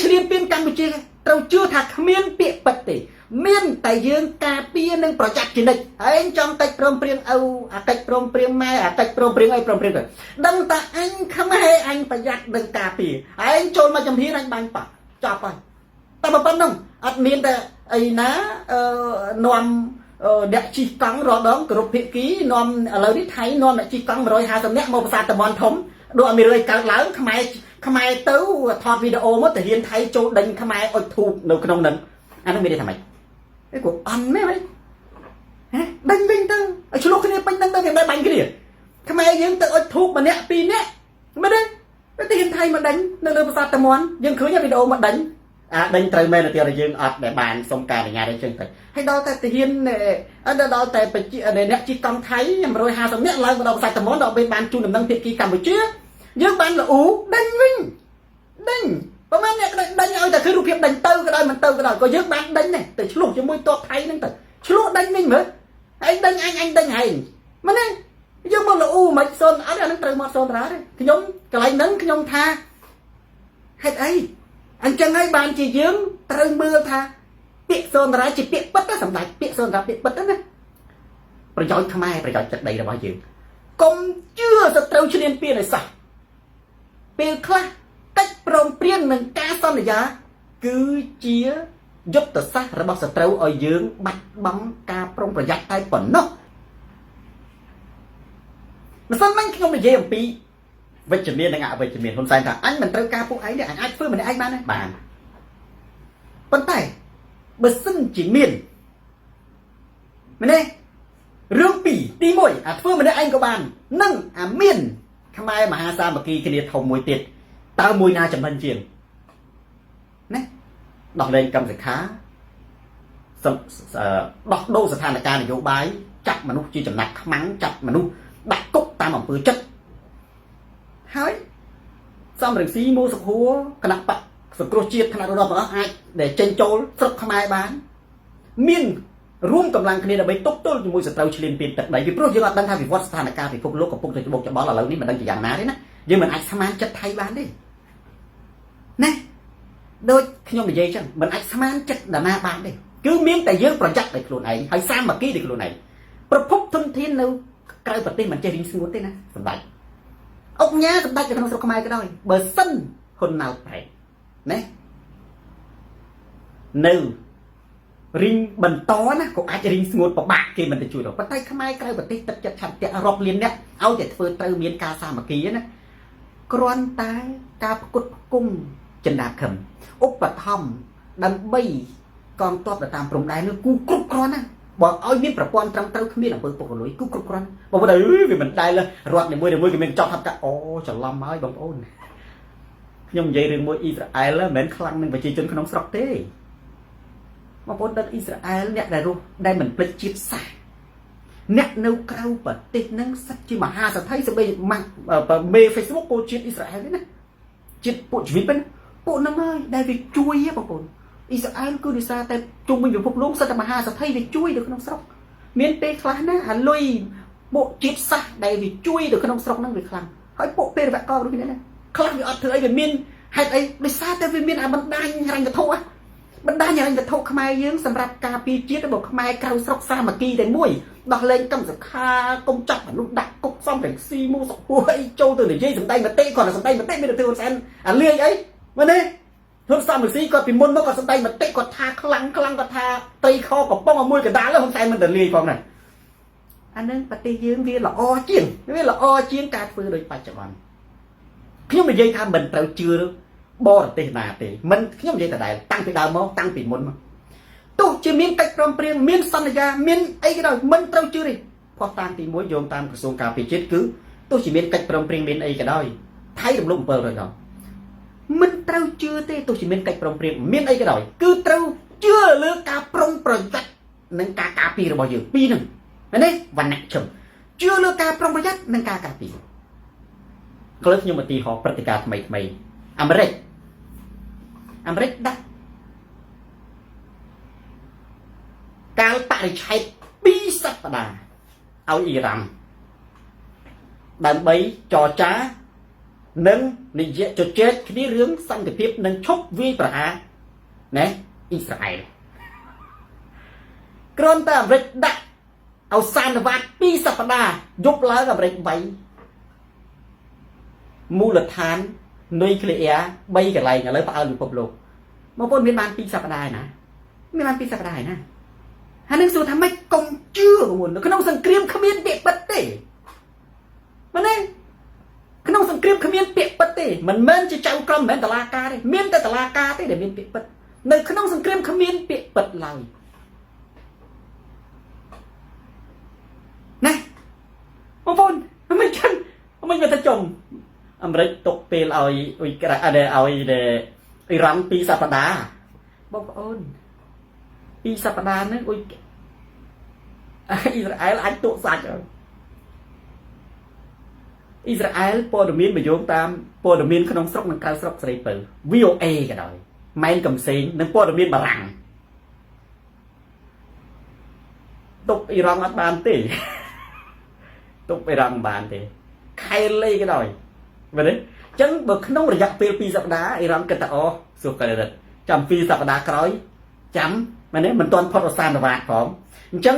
ឈ្លានពានកម្ពុជាត្រូវជឿថាគ្មានពាក្យពិតទេមានតែយើងការពារនិងប្រយ័ត្នជានិច្ចហើយចង់តិចព្រមព្រៀងឪអាកិច្ចព្រមព្រៀងម៉ែអាកិច្ចព្រមព្រៀងអីព្រមព្រៀងទៅដឹងតែអញខ្មែរអញប្រយ័ត្ននិងការពារឯងចូលមកចំហៀនអញបាញ់ប៉ចប់ហើយតែប៉ុណ្្នឹងអត់មានតែអីណាអឺនាំអ្នកជិះកង់រដងគ្រប់ភាគីនាំឥឡូវនេះថៃនាំអ្នកជិះកង់150នាក់មកប្រាសាទតំបន់ធំដូចអត់មានរឿងអីកើតឡើងខ្មែរខ្មែរទៅថតវីដេអូមកទាហានថៃចូលដេញខ្មែរអុជធូបនៅក្នុងនឹងអានឹងមានន័យថាម៉េចអីគាត់អន់មែនហ៎ដេញវិញទៅឲ្យឆ្លោះគ្នាពេញនឹងទៅគេមិនបាញ់គ្នាខ្មែរយើងទៅអុជធូបម្នាក់ពីរនាក់មែនទេទាហានថៃមកដេញនៅលើប្រាសាទតាមាន់យើងឃើញវីដេអូមកដេញអាដេញត្រូវមែនទៅយើងអត់ដែលបានសុំការអនុញ្ញាតអីចឹងទៅហើយដល់តែទាហានដល់តែប្រជាអ្នកជិះកង់ថៃ150នាក់ឡើងមកដល់ប្រាសាទតាមាន់ដល់ពេលបានជូនដំណឹងភាគីកម្ពុជាយើងបានលូដេញវិញដេញប្រហែលអ្នកដេញឲ្យតែឃើញរូបភាពដេញទៅក៏ដោយមិនទៅក៏ដោយក៏យើងបានដេញដែរទៅឆ្លោះជាមួយតបថៃហ្នឹងទៅឆ្លោះដេញវិញមើលឯងដេញអញអញដេញឯងមែនទេយើងមកលូមិនសូនអត់អានឹងត្រូវមកសូនតារាទេខ្ញុំកន្លែងហ្នឹងខ្ញុំថាហេតុអីអញ្ចឹងហើយបានជាយើងត្រូវមើលថាពាក្យសូនតារាជាពាក្យពិតណាសម្ដេចពាក្យសូនតារាពាក្យពិតណាប្រយោជន៍ខ្មែរប្រយោជន៍ទឹកដីរបស់យើងកុំជឿសត្រូវឈ្លានពានឲ្យសោះពេលខ្លះកិច្ចព្រមព្រៀងនឹងការសន្យាគឺជាយុទ្ធសាស្ត្ររបស់សត្រូវឲ្យយើងបាត់បង់ការប្រុងប្រយ័ត្នតែប៉ុណ្ណោះម្សិលមិញខ្ញុំនិយាយអំពីវិជ្ជមាននិងអវិជ្ជមានហ៊ុនសែនថាអញមិនត្រូវការពួកឯងទេអញអាចធ្វើម្នាក់ឯងបានទេបានប៉ុន្តែបើសិនជាមានមែនទេរឿងពីរទី1អាធ្វើម្នាក់ឯងក៏បាននិងអាមានខ្មែរមហាសាមគ្គីគ្នាធំមួយទៀតតើមួយណាចំណេញជាងណាដោះលែងកម្មសិក្ខាដោះដូរស្ថានភាពនយោបាយចាប់មនុស្សជាចំណាត់ខ្មាំងចាប់មនុស្សដាក់គុកតាមអំពើចិត្តហើយសំរងស៊ីមូសុខហួរគណៈបកសង្គ្រោះជាតិគណៈរដ្ឋទាំងអស់អាចដែលចេញចូលស្រុកខ្មែរបានមានរួមកម្លាំងគ្នាដើម្បីទប់ទល់ជាមួយសត្រូវឈ្លានពានទឹកដីពីព្រោះយើងអត់ដឹងថាវិវត្តស្ថានភាពពិភពលោកកំពុងតែច្បុកច្បល់ឥឡូវនេះមិនដឹងជាយ៉ាងណាទេណាយើងមិនអាចស្មានចិត្តថៃបានទេណាដូចខ្ញុំនិយាយចឹងមិនអាចស្មានចិត្តនរណាបានទេគឺមានតែយើងប្រយ័ត្នដោយខ្លួនឯងហើយសាមគ្គីដោយខ្លួនឯងប្រភពធនធាននៅក្រៅប្រទេសមិនចេះរីងស្ងួតទេណាសម្ដេចអុកញ៉ាសម្ដេចនៅក្នុងស្រុកខ្មែរក៏ដោយបើសិនហ៊ុនណៅប្រែកណានៅរីងបន្តណាក៏អាចរីងស្ងួតពិបាកគេមិនទៅជួយដល់ប៉ុន្តែខ្មែរក្រៅប្រទេសទឹកចិត្តឆន្ទៈរាប់លានអ្នកឲ្យតែធ្វើត្រូវមានការសាមគ្គីណាគ្រាន់តែការផ្គត់ផ្គង់ចិន្តាខឹមឧបត្ថម្ភដើម្បីកងទ័ពទៅតាមព្រំដែននោះគូគ្រប់គ្រាន់ណាបើឲ្យមានប្រព័ន្ធត្រឹមត្រូវគ្មានអំពើពុករលួយគូគ្រប់គ្រាន់បងប្អូនអើយវាមិនដែលរដ្ឋនីមួយៗគេមានចောက်ថាអូច្រឡំហើយបងប្អូនខ្ញុំនិយាយរឿងមួយអ៊ីស្រាអែលមិនមែនខ្លាំងនឹងប្រជាជនក្នុងស្រុកទេបងប្អូនដឹងអ៊ីស្រាអែលអ្នកដែលរស់ដែលមិនភ្លេចជាតិសាសន៍អ្នកនៅក្រៅប្រទេសហ្នឹងសិតជាមហាសទ្ធិសម្បីមេ Facebook ពូជាតិអ៊ីស្រាអែលទេណាជាតិពួកជីវិតហ្នឹងពួកហ្នឹងហើយដែលវាជួយហ៎បងប្អូនអ៊ីស្រាអែលគឺដោយសារតែជុំវិញពិភពលោកសិតតែមហាសទ្ធិវាជួយនៅក្នុងស្រុកមានពេលខ្លះណាអាលុយពួកជាតិសាសន៍ដែលវាជួយនៅក្នុងស្រុកហ្នឹងវាខ្លាំងហើយពួកពេលវកដូចគ្នាណាខ្លះវាអត់ធ្វើអីវាមានហេតុអីដោយសារតែវាមានអាបណ្ដាញហិរញ្ញវត្ថុបណ្ដាញហិរញ្ញវត្ថុខ្មែរយើងសម្រាប់ការពារជាតិរបស់ខ្មែរក្រៅស្រុកសាមគ្គីតែមួយដោះលែងកម្មសខាកុំចាប់មនុស្សដាក់គុកសំរងស៊ីមូសុខួរអីចូលទៅនិយាយសម្ដែងមតិគាត់តែសម្ដែងមតិមានទៅធ្វើហ៊ុនសែនអាលាយអីមែនទេហ៊ុនសំរងស៊ីគាត់ពីមុនមកគាត់សម្ដែងមតិគាត់ថាខ្លាំងខ្លាំងគាត់ថាត្រីខកំប៉ុងឲ្យមួយកណ្ដាលហ៊ុនសែនមិនទៅលាយផងណាអានឹងប្រទេសយើងវាល្អជាងវាល្អជាងការធ្វើដូចបច្ចុប្បន្នខ្ញុំនិយាយថាមិនត្រូវជឿបរទេសណាទេមិនខ្ញុំនិយាយដដែលតាំងពីដើមមកតាំងពីមុនមកទោះជាមានកិច្ចព្រមព្រៀងមានសន្យាមានអីក៏ដោយមិនត្រូវជឿទេផុសតាងទី1យោងតាមក្រសួងការពារជាតិគឺទោះជាមានកិច្ចព្រមព្រៀងមានអីក៏ដោយថៃរំលោភ700ដងមិនត្រូវជឿទេទោះជាមានកិច្ចព្រមព្រៀងមានអីក៏ដោយគឺត្រូវជឿលើការប្រុងប្រយ័ត្ននិងការការពាររបស់យើងពីរហ្នឹងឃើញទេវណ្ណៈឈឹមជឿលើការប្រុងប្រយ័ត្ននិងការការពារក្លឹបខ្ញុំឧទាហរណ៍ព្រឹត្តិការណ៍ថ្មីថ្មីអាមេរិកអាមេរិកដាក់កាលបរិច្ឆេទ2សប្តាហ៍ឲ្យអ៊ីរ៉ាំដើម្បីចរចា និងនិយាយជជែកគ្នារឿងសន្តិភាពនិងឈប់វាយប្រហារណាអ៊ីស្រាអែលគ្រាន់តែអាមេរិកដាក់ឱសានវាទ2សប្តាហ៍យប់ឡើងអាមេរិកវាយមូលដ្ឋាននុយក្លេអ៊ែរ3កន្លែងឥឡូវផ្អើលពិភពលោកបងប្អូនមានបាន2សប្តាហ៍ឯណាមានបាន2សប្តាហ៍ឯណាហើយនឹងសួរថាម៉េចកុំជឿបងប្អូននៅក្នុងសង្គ្រាមគ្មានពាក្យពិតទេមែនទេក្នុងសង្គ្រាមគ្មានពាក្យពិតទេមិនមែនជាចៅក្រមមិនមែនតឡាការទេមានតែតឡាការទេដែលមានពាក្យពិតនៅក្នុងសង្គ្រាមគ្មានពាក្យពិតឡើយណាបងប្អូនមិនចឹងមិនទៅចំអាមេរិកទុកពេលឲ្យអ៊ុយក្រែនឲ្យអ៊ីរ៉ង់2សប្តាហ៍បងប្អូន2សប្តាហ៍ហ្នឹងអ៊ុយអ៊ីស្រាអែលអាចទក់សាច់ហើយអ៊ីស្រាអែលព័ត៌មានបញ្យោងតាមព័ត៌មានក្នុងស្រុកនិងក្រៅស្រុកសេរីពៅ VOA ក៏ដោយម៉ែនកំសែងនិងព័ត៌មានបារាំងទប់អ៊ីរ៉ង់អត់បានទេទប់អ៊ីរ៉ង់បានទេខែលេក៏ដោយមែនទេអញ្ចឹងបើក្នុងរយៈពេល2សប្តាហ៍អ៊ីរ៉ង់គិតថាអូសុខករិទ្ធចាំ2សប្តាហ៍ក្រោយចាំមែនទេមិនទាន់ផុតឱសានវាទផងអញ្ចឹង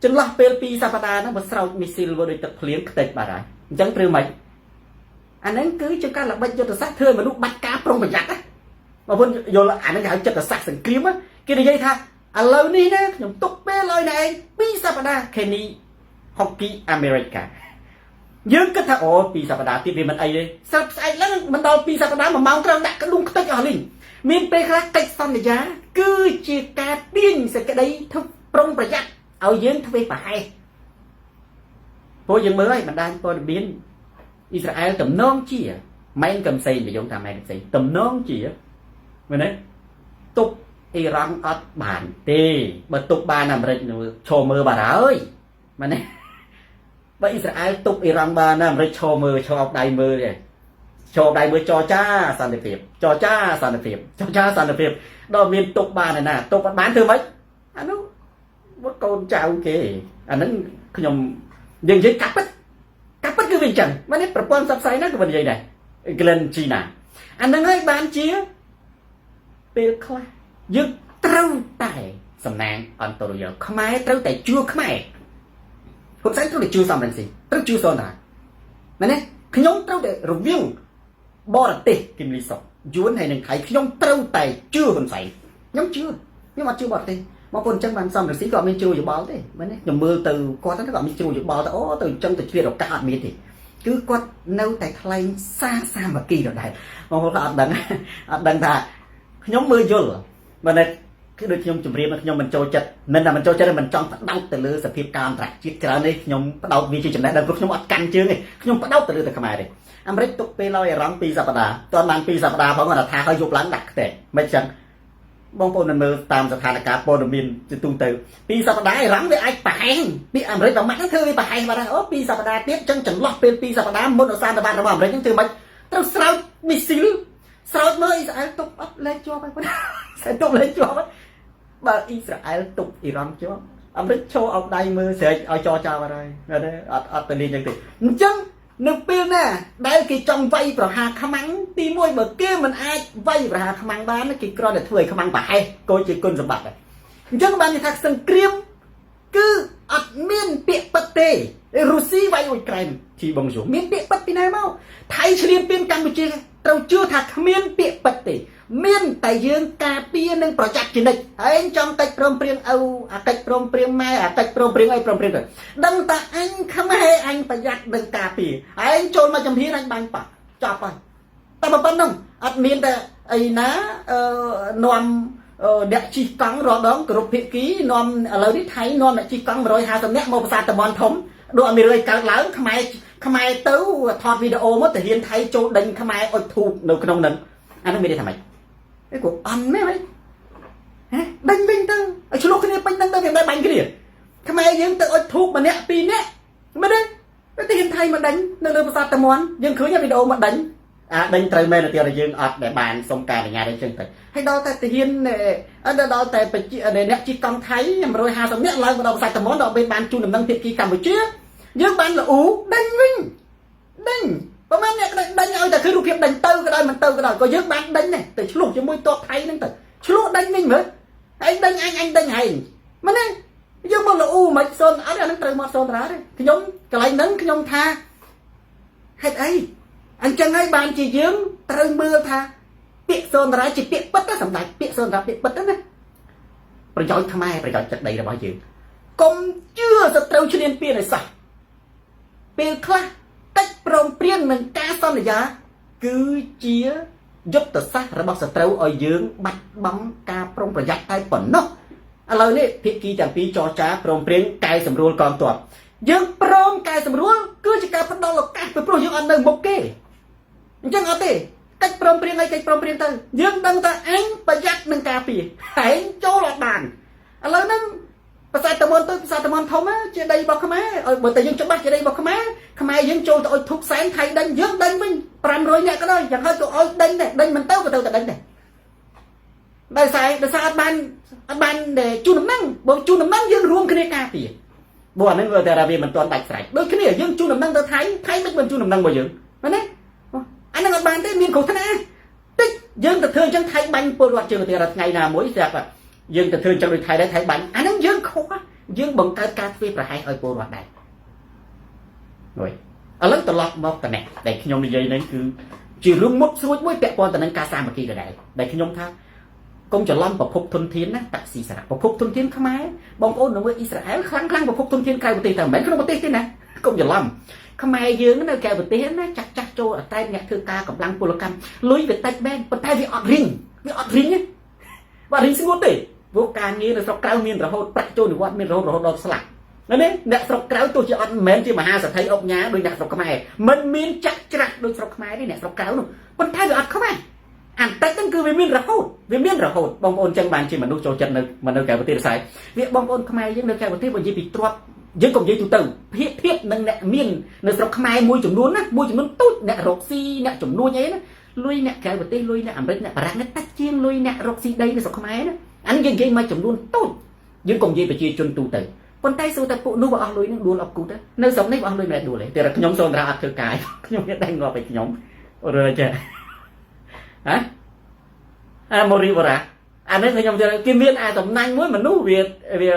ចន្លោះពេល2សប្តាហ៍ហ្នឹងបើស្រោចមីស៊ីលវាដូចទឹកភ្លៀងខ្ទេចបាត់ហើយអញ្ចឹងត្រូវម៉េចអាហ្នឹងគឺជាការល្បិចយុទ្ធសាស្ត្រធ្វើឲ្យមនុស្សបាត់ការប្រុងប្រយ័ត្នណាបងប្អូនយល់អាហ្នឹងគេហៅចិត្តសាស្ត្រសង្គ្រាមគេនិយាយថាឥឡូវនេះណាខ្ញុំទុកពេលឲ្យណែឯង2សប្តាហ៍ Kenny Hockey America យើងគិតថាអូ2សប្តាហ៍ទៀតវាមិនអីទេស្រាប់ស្អែកឡើងមិនដល់2សប្តាហ៍1ម៉ោងក្រោយដាក់ក្ដុងខ្ទេចអស់លីងមានពេលខ្លះកិច្ចសន្យាគឺជាការទាញសេចក្តីធ្វើប្រុងប្រយ័ត្នឲ្យយើងធ្វេសប្រហែសព្រោះយើងមើលហើយបណ្ដាញព័ត៌មានអ៊ីស្រាអែលតំណងជាម៉ែនកំសែងនិយមថាម៉ែនកំសែងតំណងជាមែនទេទប់អ៊ីរ៉ង់អត់បានទេបើទប់បានអាមេរិកនោះឈរមើលបាត់ហើយមែនទេបើអ៊ីស្រាអែលទប់អ៊ីរ៉ង់បានណាអាមេរិកឈរមើលឈរអោបដៃមើលទេឈរដៃមើលចរចាសន្តិភាពចរចាសន្តិភាពចរចាសន្តិភាពដល់មានទប់បានឯណាទប់អត់បានធ្វើម៉េចអានោះមកកូនចៅគេអាហ្នឹងខ្ញុំយើងនិយាយកាប់ពិតកាប់ពិតគឺវាអញ្ចឹងមែនទេប្រព័ន្ធផ្សព្វផ្សាយណាក៏មិននិយាយដែរ Glenn China អាហ្នឹងហើយបានជាពេលខ្លះយើងត្រូវតែសំណាងអន្តរយោខ្មែរត្រូវតែជឿខ្មែរហ៊ុនសែនត្រូវតែជឿសំរងស៊ីត្រូវជឿសនថាមែនទេខ្ញុំត្រូវតែរវាងបរទេសគឹមលីសុកយួនហើយនឹងថៃខ្ញុំត្រូវតែជឿហ៊ុនសែនខ្ញុំជឿខ្ញុំអត់ជឿបរទេសបងប្អូនអញ្ចឹងបានសំរងស៊ីក៏អត់មានជ្រួលយោបល់ទេមែនទេខ្ញុំមើលទៅគាត់ហ្នឹងក៏អត់មានជ្រួលយោបល់ទៅអូទៅអញ្ចឹងទៅឆ្លៀតឱកាសអត់មានទេគឺគាត់នៅតែថ្លែងសារសាមគ្គីដដែលបងប្អូនក៏អត់ដឹងអត់ដឹងថាខ្ញុំមើលយល់បើនៅគឺដូចខ្ញុំជម្រាបខ្ញុំមិនចូលចិត្តមិនតែមិនចូលចិត្តមិនចង់ផ្ដោតទៅលើសភាពការអន្តរជាតិច្រើនទេខ្ញុំផ្ដោតវាជាចំណេះដឹងព្រោះខ្ញុំអត់កាន់ជើងទេខ្ញុំផ្ដោតទៅលើតែខ្មែរទេអាមេរិកទុកពេលឲ្យអារម្មណ៍2សប្តាហ៍តើបាន2សប្តាហ៍ផងគាត់ថាឲ្យយប់ឡើងដាក់ខ្ទេចមិនចឹងបងប្អូននឹងមើលតាមស្ថានភាពព័ត៌មានជាទូទៅ2សប្តាហ៍អ៊ីរ៉ង់វាអាចប្រហែងពីអាមេរិកប្រមាត់ហ្នឹងធ្វើវាប្រហែងបាត់ហើយអូ2សប្តាហ៍ទៀតចឹងចន្លោះពេល2សប្តាហ៍មុនឱសានវាទរបស់អាមេរិកហ្នឹងធ្វើម៉េចត្រូវស្រោចមីស៊ីលស្រោចមើលអ៊ីស្រាអែលទប់អត់លែងជាប់ហើយស្អែលទប់លែងជាប់ហើយបើអ៊ីស្រាអែលទប់អ៊ីរ៉ង់ជាប់អាមេរិកឈរអោបដៃមើលស្រែកឲ្យចរចាបាត់ហើយទេអត់អត់ទៅលេងចឹងទេអញ្ចឹងនៅពេលណាដែលគេចង់វាយប្រហារខ្មាំងទី1បើគេមិនអាចវាយប្រហារខ្មាំងបានគេគ្រាន់តែធ្វើឲ្យខ្មាំងប្រហែសក៏ជាគុណសម្បត្តិដែរអញ្ចឹងបាននិយាយថាសង្គ្រាមគឺអត់មានពាក្យពិតទេរុស្ស៊ីវាយអ៊ុយក្រែនជីបងជុមានពាក្យពិតពីណាមកថៃឈ្លានពានកម្ពុជាត្រូវជឿថាគ្មានពាក្យពិតទេមានតែយើងការពារនិងប្រយ័ត្នជានិច្ចហើយចង់តិចព្រមព្រៀងឪអាកិច្ចព្រមព្រៀងម៉ែអាកិច្ចព្រមព្រៀងអីព្រមព្រៀងទៅដឹងតែអញខ្មែរអញប្រយ័ត្ននិងការពារឯងចូលមកចំហៀនអញបាញ់ប៉ះចប់ហើយតែប៉ុណ្្នឹងអត់មានតែអីណាអឺនាំអ្នកជិះកង់រាល់ដងគ្រប់ភាគីនាំឥឡូវនេះថៃនាំអ្នកជិះកង់150នាក់មកប្រាសាទតំបន់ធំដូចអត់មានរឿងអីកើតឡើងខ្មែរខ្មែរទៅថតវីដេអូមកទៅហ៊ានថៃចូលដេញខ្មែរអុជធូបនៅក្នុងនឹងអានោះមានន័យថាម៉េចអីក៏អន់មែនហ៎ដេញវិញទៅឲ្យឆ្លោះគ្នាពេញហ្នឹងទៅវាមិនបាញ់គ្នាខ្មែរយើងទៅអុជធូបម្នាក់ពីរនាក់មែនទេទៅហ៊ានថៃមកដេញនៅលើប្រាសាទតាមាន់យើងឃើញវីដេអូមកដេញអាដេញត្រូវមែនទៅទៀតយើងអត់ដែលបានសុំការអនុញ្ញាតអីចឹងទៅហើយដល់តែទាហានដល់តែប្រជាអ្នកជិះកង់ថៃ150នាក់ឡើងមកដល់ប្រាសាទតាមាន់ដល់ពេលបានជូនដំណឹងភាគីកម្ពុជាយើងបានល្អូដេញវិញដេញ ប្រហែលអ្នកដេញឲ្យតែឃើញរូបភាពដេញទៅក៏ដោយមិនទៅក៏ដោយក៏យើងបានដេញដែរទៅឆ្លោះជាមួយតបថៃហ្នឹងទៅឆ្លោះដេញវិញមើលឯងដេញអញអញដេញឯងមែនទេយើងមកលូមិនសូនអត់អាហ្នឹងត្រូវមកសូនតារាទេខ្ញុំកន្លែងហ្នឹងខ្ញុំថាហេតុអីអញ្ចឹងហើយបានជាយើងត្រូវមើលថាពាក្យសូនតារាជាពាក្យពិតណាសម្ដេចពាក្យសូនតារាពាក្យពិតណាប្រយោជន៍ខ្មែរប្រយោជន៍ទឹកដីរបស់យើងកុំជឿសត្រូវឈ្លានពានឲ្យសោះពេលខ្លះកិច្ចព្រមព្រៀងនឹងការសន្យាគឺជាយុទ្ធសាស្ត្ររបស់សត្រូវឲ្យយើងបាត់បង់ការប្រុងប្រយ័ត្នតែប៉ុណ្ណោះឥឡូវនេះភាគីទាំងពីរចរចាព្រមព្រៀងកែសម្រួលកងទ័ពយើងព្រមកែសម្រួលគឺជាការផ្ដល់ឱកាសពីព្រោះយើងអត់នៅមុខគេអញ្ចឹងអត់ទេកិច្ចព្រមព្រៀងអីកិច្ចព្រមព្រៀងទៅយើងដឹងថាអញប្រយ័ត្ននឹងការពារឯងចូលអត់បានឥឡូវហ្នឹងប្រាសាទតាមាន់ទៅប្រាសាទតាមាន់ធំជាដីរបស់ខ្មែរឲ្យបើតែយើងច្បាស់ជាដីរបស់ខ្មែរខ្មែរយើងចូលទៅអុជធូបសែនថៃដេញយើងដេញវិញ500នាក់ក៏ដោយយ៉ាងហោចក៏ឲ្យដេញដែរដេញមិនទៅក៏ទៅតែដេញដែរដោយសារអត់បានជូនដំណឹងបើជូនដំណឹងយើងរួមគ្នាការពារបើអាហ្នឹងវាតែថាវាមិនទាន់ដាច់ស្រេចដូចគ្នាយើងជូនដំណឹងទៅថៃថៃមិនមិនជូនដំណឹងមកយើងមែនទេអាហ្នឹងអត់បានទេមានគ្រោះថ្នាក់តិចយើងទៅធ្វើអញ្ចឹងថៃបាញ់ពលរដ្ឋជើងទៅថ្ងៃណាមួយស្រាប់យើងទៅធ្វើអញ្ចឹងដូចថៃដែរថៃបាញ់អាហ្នឹងយើងខុសយើងបង្កើតការធ្វើប្រហែសឲ្យពលរដ្ឋដែរហួយឥឡូវត្រឡប់មកតនេះដែលខ្ញុំនិយាយហ្នឹងគឺជារឿងមុតស្រួចមួយពាក់ព័ន្ធទៅនឹងការសាមគ្គីដដែលដែលខ្ញុំថាកុំច្រឡំប្រភពធនធានណាតាក់ស៊ីសារៈប្រភពធនធានខ្មែរបងប្អូននៅមើលអ៊ីស្រាអែលខ្លាំងខ្លាំងប្រភពធនធានក្រៅប្រទេសតែមិនមែនក្នុងប្រទេសទេណាកុំច្រឡំខ្មែរយើងនៅក្រៅប្រទេសណាចាស់ចាស់ចូលអតែអ្នកធ្វើការកម្លាំងពលកម្មលុយវាតិចមែនប៉ុន្តែវាអត់រីងវាអត់រីងបើរីងស្ងួតទេព្រោះការងារនៅស្រុកក្រៅមានរហូតប្រាក់ចូលនិវត្តន៍មានរហូតរហូតដល់ស្លាប់ណាអ្នកស្រុកក្រៅទោះជាអត់មិនមែនជាមហាសេដ្ឋីអុកញ៉ាដូចអ្នកស្រុកខ្មែរមិនមានចាក់ច្រាស់ដូចស្រុកខ្មែរទេអ្នកស្រុកក្រៅនោះប៉ុន្តែវាអត់ខ្វះអាបន្តិចហ្នឹងគឺវាមានរហូតវាមានរហូតបងប្អូនចឹងបានជាមនុស្សចូលចិត្តនៅមកនៅក្រៅប្រទេសរស័យវាបងប្អូនខ្មែរយើងនៅក្រៅប្រទេសបើនិយាយពីទ្រព្យយើងកុំនិយាយទូទៅភាពធៀបនឹងអ្នកមាននៅស្រុកខ្មែរមួយចំនួនណាមួយចំនួនទូចអ្នករកស៊ីអ្នកចំនួនអីណាលុយអ្នកក្រៅប្រទេសលុយអ្នកអាមេរិកអ្នកបារាំងតិចជាងលុយអ្នករកស៊ីដីនៅស្រុកខ្មែរណាអានេះយើងនិយាយមួយចំនួនទូចយើងកុំនិយាយប្រជាជនទូទៅប៉ុន្តែសួរតែពួកនោះបើអស់លុយនឹងដួលអបគូទៅនៅស្រុកនេះបើអស់លុយមិនដួលទេតែខ្ញុំសូមថាអត់ធ្វើការខ្ញុំមានដៃងាប់ឲ្យខ្ញុំរើចេះហ៎អាមូរីបរ៉ាអានេះខ្ញុំគេមានអាតំណាញ់មួយមនុស្សវាវា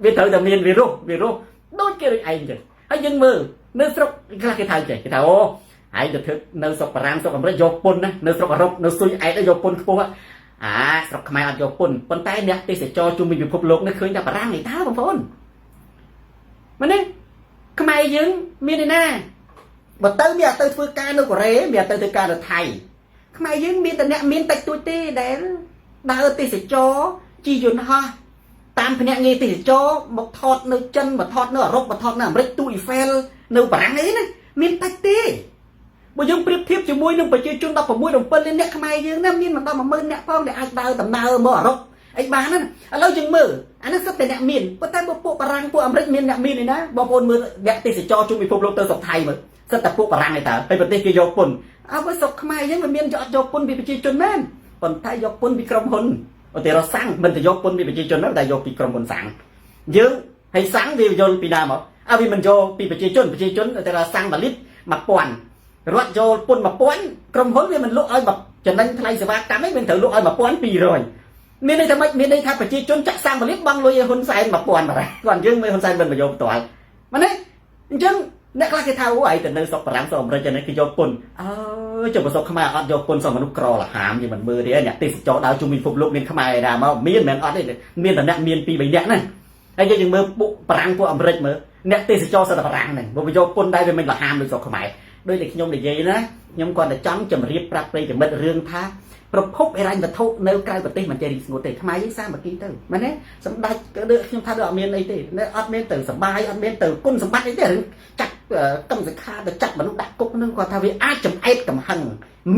វាត្រូវតែមានវារស់វារស់ដូចគេដូចឯងចឹងហើយយើងមើលនៅស្រុកខ្លះគេថាចេះគេថាអូឯងទៅធ្វើនៅស្រុកបារាំងស្រុកអាមេរិកយកពន្ធណានៅស្រុកអឺរ៉ុបនៅស៊ុយអែតយកពន្ធខ្ពស់អាស្រុកខ្មែរអត់យកពន្ធប៉ុន្តែអ្នកទេសចរជុំវិញពិភពលោកនេះឃើញតែបារាំងឯតើបងប្អូនមែនទេខ្មែរយើងមានឯណាបើទៅមានអត់ទៅធ្វើការនៅកូរ៉េមានអត់ទៅធ្វើការនៅថៃខ្មែរយើងមានតែអ្នកមានតិចតួចទេដែលដើរទេសចរជិះយន្តហោះតាមភ្នាក់ងារទេសចរមកថតនៅចិនមកថតនៅអឺរ៉ុបមកថតនៅអាមេរិកទូអ៊ីហ្វែលនៅបារាំងអីណាមានតិចទេបើយើងប្រៀបធៀបជាមួយនឹងប្រជាជន16 7លានអ្នកខ្មែរយើងណាមានមិនដល់10000អ្នកផងដែលអាចដើរដំណើរមកអឺរ៉ុបអីបានណាឥឡូវយើងមើលអានេះសុទ្ធតែអ្នកមានប៉ុន្តែបើពួកបារាំងពួកអាមេរិកមានអ្នកមានឯណាបងប្អូនមើលអ្នកទេសចរជុំពិភពលោកទៅស្រុកថៃមើលសុទ្ធតែពួកបារាំងឯតើហើយប្រទេសគេយកពន្ធអើបើស្រុកខ្មែរយើងវាមានយកអត់យកពន្ធពីប្រជាជនមែនប៉ុន្តែយកពន្ធពីក្រុមហ៊ុនឧទាហរណ៍សាំងមិនទៅយកពន្ធពីប្រជាជនទេតែយកពីក្រុមហ៊ុនសាំងយើងហើយសាំងវាយល់ពីណាមកអើវាមិនយកពីប្រជាជនប្រជាជនឧទាហរណ៍សាំង1លីត្រ1000រដ្ឋយកពន្ធ1000ក្រុមហ៊ុនវាមិនលក់ឲ្យចំណេញថ្លៃសេវាកម្មឯងវាត្រូវលក់ឲ្យ1200មានន័យថាម៉េចមានន័យថាប្រជាជនចាក់សាំង1លីត្របង់លុយឲ្យហ៊ុនសែន1000បាត់គាត់យើងមើលហ៊ុនសែនមិនមកយកផ្ទាល់មែនទេអញ្ចឹងអ្នកខ្លះគេថាអូឯងទៅនៅស្រុកបារាំងស្រុកអាមេរិកហ្នឹងគេយកពន្ធអើចុះបើស្រុកខ្មែរអត់យកពន្ធសោះមនុស្សក្រលហាមយើងមិនមើលទេអ្នកទេសចរដើរជុំវិញពិភពលោកមានខ្មែរណាមកមានមិនមែនអត់ទេមានតែអ្នកមាន2 3នាក់ហ្នឹងហើយយើងមើលពួកបារាំងពួកអាមេរិកមើលអ្នកទេសចរសិតតែបារាំងហ្នឹងបើយកពន្ធដែរវាមិនលហាមដូចស្រុកខ្មែរដោយតែខ្ញុំនិយាយណាខ្ញុំគាត់តែចង់ជម្រាបប្រាប់ប្រិយមិត្តរឿងថាប្រភពហិរញ្ញវត្ថុនៅក្រៅប្រទេសមិនចេះរីងស្ងួតទេខ្មែរយើងសាមគ្គីទៅមែនទេសម្ដេចក៏ដូចខ្ញុំថាដូចអត់មានអីទេអត់មានទៅសបាយអត់មានទៅគុណសម្បត្តិអីទេរឿងចាត់កម្មសិក្ខាទៅចាត់មនុស្សដាក់គុកនឹងគាត់ថាវាអាចចំអែតកំហឹង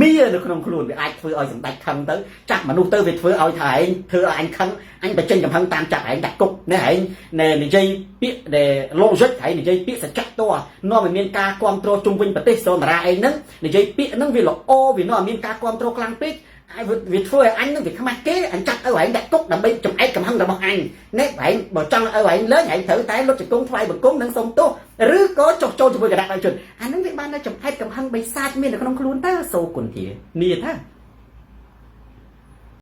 មៀនៅក្នុងខ្លួនវាអាចធ្វើឲ្យសម្ដេចខឹងទៅចាប់មនុស្សទៅវាធ្វើឲ្យថាឯងធ្វើឲ្យអញខឹងអញបញ្ចេញកំហឹងតាមចាប់ឯងដាក់គុកនេះឯងនិយាយពាក្យដែល logic ឯងនិយាយពាក្យសច្ចធម៌នាំឲ្យមានការគ្រប់គ្រងជុំវិញប្រទេសសូនតារាឯងហ្នឹងនិយាយពាក្យហ្នឹងវាល្អវានាំឲ្យមានការគ្រប់គ្រងខ្លាំងពេកហើយវាធ្វើឲ្យអញនឹងវាខ្មាស់គេអញចាត់ឲ្យឯងដាក់គុកដើម្បីចំអែតកំហឹង របស់អញនេះឯងបើចង់ឲ្យឯងលេងឯងត្រូវតែលុតជង្គង់ថ្វាយបង្គំនិងសុំទោសឬក៏ចុះចូលជាមួយគណៈបព្វជិជនអានឹងវាបានតែចំអែតកំហឹងបិសាចមាននៅក្នុងខ្លួនតើសូគុនធានីថា